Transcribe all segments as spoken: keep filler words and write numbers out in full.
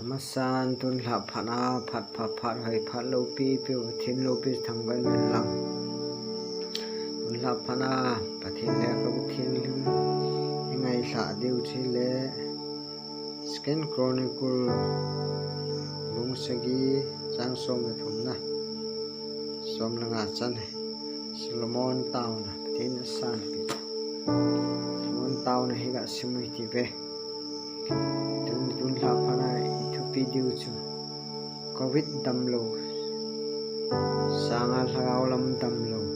Amasan tun lhah phat a, phat pha phat hoi phat loupi piu, Pathen loupi thangvah in lang. Tun lhah phat a, Pathen le ka Pathen lim i ngailhah diu chu le Second Chronicle bung sagi chang som le thumna, som le nga chan. Solomon taona, Pathen asanpeh. Solomon taona hi ga sim u hite ve. Tun, tun lhah phat a i thupi diu chu Covid damlou sanga lhagao lam damlou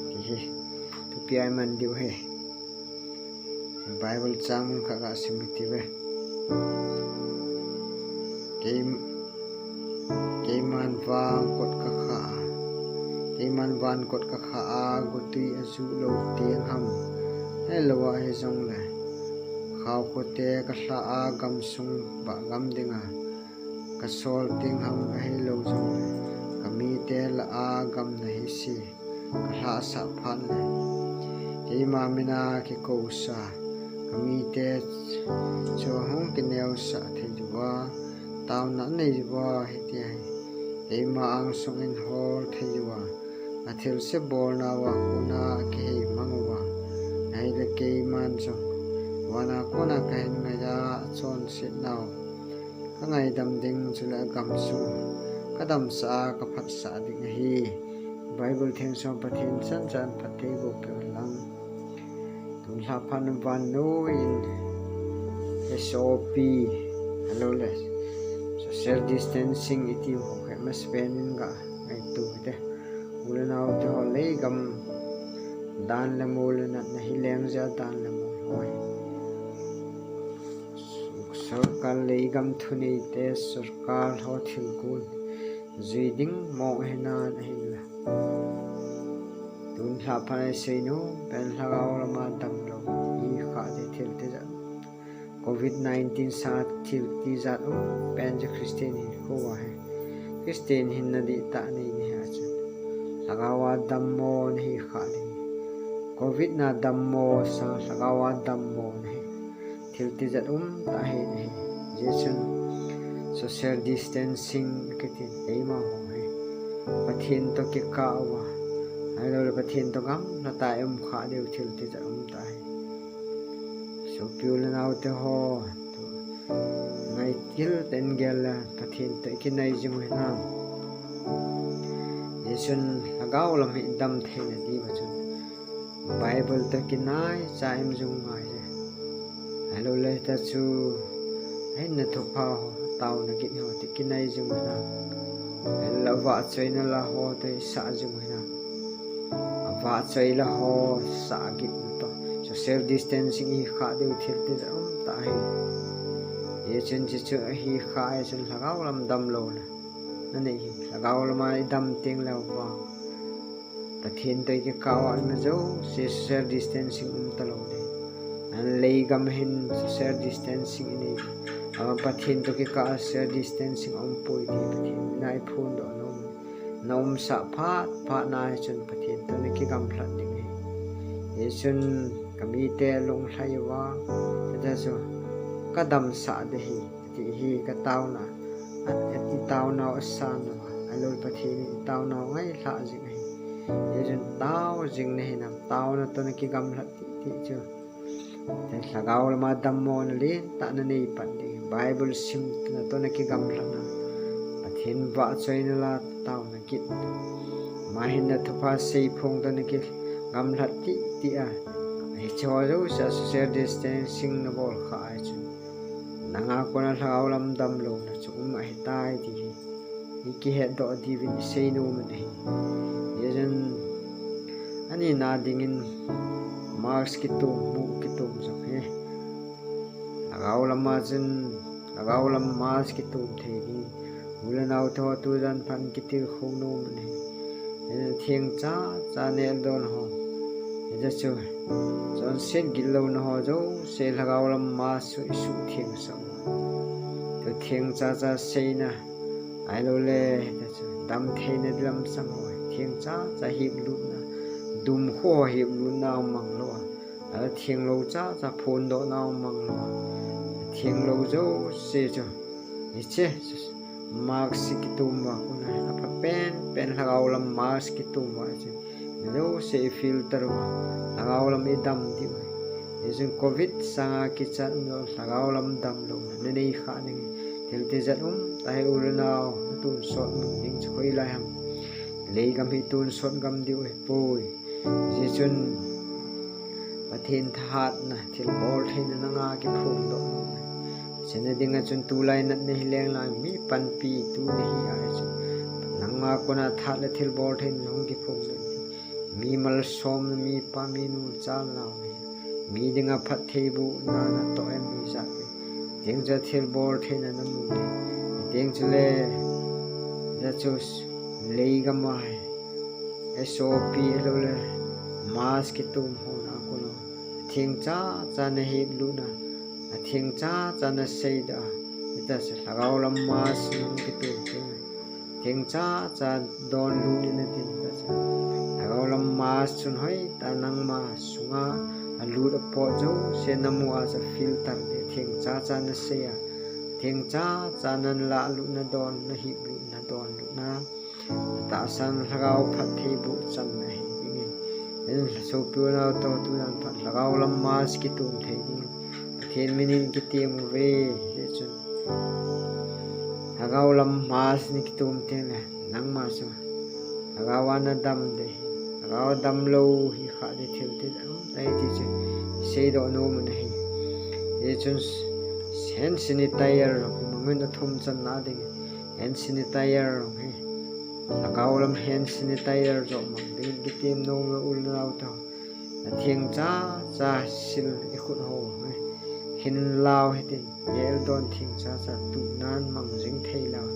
ti hi thupi a i man diu ahi. Bible chang mun khat ga sim u hite ve. Kei, keiman van kot ka kha a, keiman van kot ka kha a, gotwi a ju lou teng ham, ahilou a hijongle khaokhote ka lha a, gamsung bah gam dinga ka sol teng ham, ahilou jongle ka mite lah a gam na hise ka lhahsah phat le, keima mina kikousa ka mite chu hung kineosah thei uva, taona anei uva hiti ahi. Keima angsung in hol thei uva, athilse bolnauva kona akihei mang uva, ahile keiman jong vana kona kahin ngai a, achonset nau ka ngaidam ding, chule agamsung ka damsah a ka phatsah ding ahi. Bible theng sung Pathen chan chan phatthei boh peh hen lang. Tun lhah phat a vannoi in S O P, ahilou le social distancing i tiu ho hi masapen in ga ngaito u hite. U le nao te ho, leigam dan le mol le natna hi leng jeh a dan le mol ho hi. Sorkar, leigam thuneite, sorkar ho thilgon jui ding mong ahi nan ahinla, tun lhah phat a i seinom pen lhagao lama damlou i khah ding thil tijat. Covid nineteen sanga thil tijat um pen chu Christian hinkho a hi, Christian hinna dihtah nei ni hi a chun lhagao a dammo nahi khah ding. Covid na dammo sang lhagao a dammo nahi thil tijat um tah ahi, ahi. Hijeh chun social distancing kiti eima ho hi Pathen toh kikah uva, ahilou le Pathen toh gamlhat a i um khah diu thil tijat um tah ahi. Sopi u le nao te ho, ngaikil tah in gel le Pathen toh i kinai jing u hinam? Hijeh chun lhagao lam hi i dam theina diuva chun Bible toh kinaicha i um jing u ngai e. Ahilou le hita chu ahinna thupha ho, taona git ho toh kinai jing u hinam? Ahilou le avahchoina la ho toh i sah jing u hinam? Avahchoi la ho sah git na toh, social distancing i khah diu thil tijat um tah ahi. Hijeh chun chuchu i khah a chun lhagao lam damlouna nanei hi, lhagao lama i dam teng le vang Pathen toh i kikah uva ima jouse social distancing um talou ding. Ahile leigam hin social distancing i nei ding. Ahivang Pathen toh kikah a social distancing aum poi ti Pathen mina i phondoh nom. Na umsah phat phat na hi chun Pathen toh na kigamlhat ding ahi. Hijeh chun ka mite lunglhai uva, hita chu ka damsah ding ahi ti hi ka taona, a, i taonau asan uva, ahilou le Pathen in i taonau ngailhah jing ahi. Hijeh chun tao jing na hinam, taona toh na kigamlhat titi chu. Lhagao lama dammo na lentah na nei pan ding, Bible simna toh na kigamlhat na, Pathen vahchoina la taona git, ama hinna thupha seiphong toh na kigamlhat titi a, hiche ho jouse a social distancing na bol khah a chun nanga kona lhagao lam damlouna chu um ahitai ti hi i kihetdoh diuvin i seinom in ahi. Hijeh chun ani na dingin mask kitom, muh kitom jong hi lhagao lama chun, lhagao lam mask kitom thei ding. U le nao te ho tujan phat in kitilkhou nom in ahi. Hijeh chun theng chacha neh le don ho, hijeh chun chonset gillouna ho jouse lhagao lam mask chu i suhthengsah u. Chu theng chacha seina, ahilou le hita chu damtheina dilam sang ho, theng chacha hiplutna, dumkhu ho hiplutna mang lou a, ahilou thenglou chacha phondohna mang lou a, thenglou jouse chu Hiche mask kitum uva kona apha penpen lhagao lam mask kitum uva chu, jouse i filter uva lhagao lam i dam diu ahi. Hichun covid sanga kichat umlou lhagao lam damlouna nanei kha ding ahi. Thil tijat um tah hi u le nao, natonsot mun ding chu hoilai ham? Leigam hi tonsot gam diu ahipoi. Hichun Pathen thahatna, thilbol theina nanga kiphongdoh nom ahi. Hiche na dinga chun tulai natna hi lenglang, mi panpitu nahi ahi chun, nanga kona thahat le thilbol theina hung kiphongdoh ding. Mi malsomna, mi pa mi nu chalna nahi. Mi dinga phattheibohna natoh em, mi jat le. Teng chu thilbol theina namu ding. Teng chule, hiche chu leigam a hi S O P ahiloule mask kitum hona kona, atheng chacha nahip lutna, atheng chacha naseidoh a, hitia chu lhagao lam mask nahung kitum teng, atheng chacha donlut in atin, hitia chu lhagao lam mask chun hoitah nangma sunga alut apot jouse namu a chu filter ding, atheng chacha nasei a, atheng chacha nalah lut, nadon, nahip lut, nadon lutna, tahsan lhagao phattheiboh channa hi ding ahi. Hichun sopi u le nao, tunin phat lhagao lam mask kitum thei ding, Pathen minin kitem uve. Hichun lhagao lam mask nakitum tengle nangma chu lhagao a nadam ding ahi. Lhagao damlou hi kha ding, thil tijat um tah hi ti chu seidoh nom u ahi. Hichun hand sanitizer jong hi, mangin athum channa ding hand sanitizer jong hi, lhagao lam hand sanitizer joh mang dingin kitem nom u le nao te. Atheng chacha sil ikhut ho hi, hinlao hitin, eldon theng chacha tuhnan mang jing thei lou.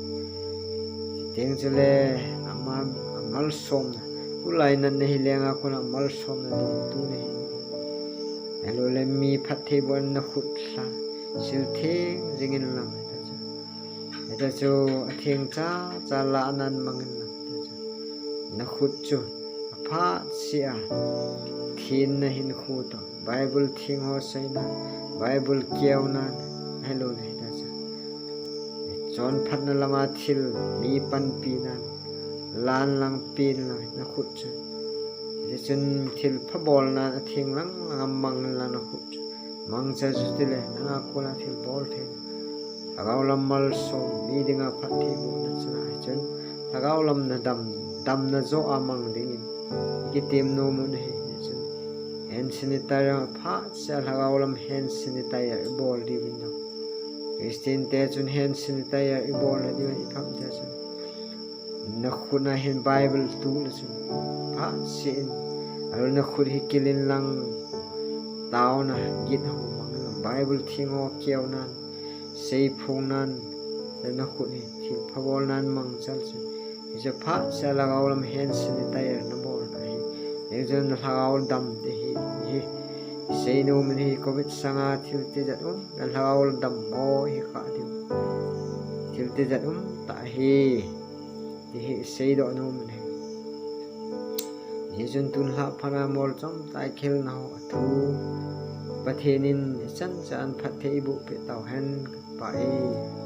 Teng chule ama, amalsomna, tulai natna hi lenga kona amalsomna dongtu nahi. Ahiloule mi phattheibohna, nakhut lha, sil theng jingin lang, hitia chu, hitia chu atheng chacha lahnan mangin lang, hitia chu nakhut chu aphat sea thenna hinkho toh, Bible theng ho seina, Bible keonan, ahiloule hitia chu chonphatna lama thil, mi panpinan, lan lang pen lang nakhut chu. Hichun thilpha bolnan atheng lang lang a mangin lang nakhut chu mangcha, chutile nanga kona thilbol theina, lhagao lam malsom, mi dinga phattheibohna chana hichun lhagao lam nadam, damna joh a mang dingin ikitem nom u ahi. Hichun hand sanitizer aphat sea lhagao lam hand sanitizer ibol diuvin lang. Christian te chun hand sanitizer ibol lha diu ahi, ipham te chun. Nakhut a hin Bible tuhna chun phat sea in, ahilou nakhut hi kilin lang, taona, git ho mangin lang, Bible theng ho keonan, seiphongnan, nakhut hi thilpha bolnan mangchal chun, hichu phat sea lhagao lam hand sanitizer nabol ahi. Hichun nalhagao dam ding ahi, hi seinom u ahi. Covid sanga thil tijat um, nalhagao dammo hi kha diu, thil tijat um tah ahi, ti hi seidoh nom u ahi. Hichun tun lhah phatna molchom tah a kihilna ho athu Pathen in ichan chan phatthei eiboh peh tauhen, ka Pa e.